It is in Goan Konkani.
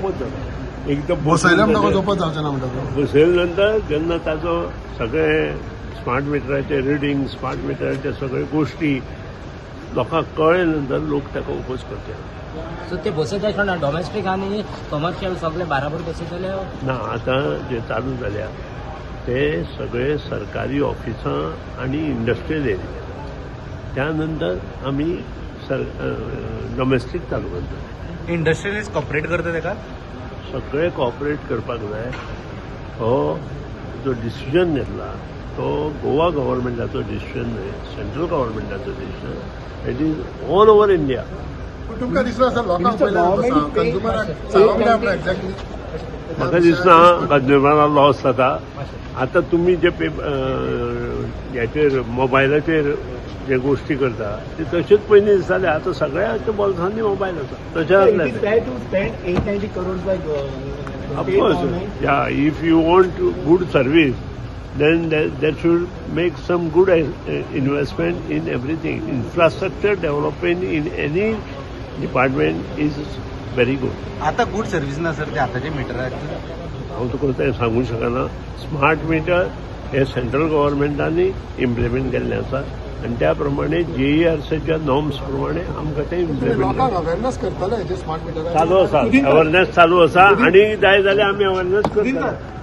ओपोज जाता एकदां बसयल्या बसून म्हणटकच जालें. ओपन जावचें ना म्हणटा तूं. बसयले नंतर जेन्ना ताचो सगळे स्मार्ट मिटराचे रिडींग, स्मार्ट मिटराचे सगळे गोश्टी लोकांक कळ्ळे नंतर लोक ताका ओपोज करचे. सो ते बसयता ना, डॉमेस्टीक आनी कमर्शियल सगळे बाराबर बसयतले? ना, आतां जे चालू जाल्या ते सगळे सरकारी ऑफिसां आनी इंडस्ट्रियल एरिया. त्या नंतर आमी सर डॉमेस्टीक चालू करतले. इंडस्ट्रियलिस्ट कॉपरेट करता तेका? सगळे कॉपरेट करपाक जाय. हो जो डिसिजन घेतला तो गोवा गव्हर्मेंटाचो डिसिजन न्हय, central गव्हर्मेंटाचो decision. It is all over India. पूण तुमकां दिसना सर, लोकांक पयलीं कंज्युमराक सांगूंक जाय आपणें एक्झॅक्टली. म्हाका दिसना कंज्युमराक लॉस जाता. आतां तुमी जे हेचेर मोबायलाचेर जे गोश्टी करता ते तशेंच पयलीं दिसताले. आतां सगळ्यांच्या बोल्सांनी मोबायल आसा, तशें It is जातलें. fair to spend 890 crores by Of state course, government? yeah. If you want good service, then that should make some good investment in everything. Infrastructure development in any department is very good. आता गुड सर्वीस ना सर ते आतांचे मिटराक? हांव तुका तें सांगूंक शकना. स्मार्ट मिटर हे सेंट्रल गव्हर्मेंटांनी इम्प्लिमेंट केल्लें आसा आनी त्या प्रमाणे जीईआरसीच्या नॉर्म्स प्रमाणे आमकां तें इम्प्लिमेंट लोकांक अवेरनेस करतले जे स्मार्ट मिटर चालू आसा. अवेरनेस चालू आसा आनी जाय जाल्यार आमी अवेरनेस करतले.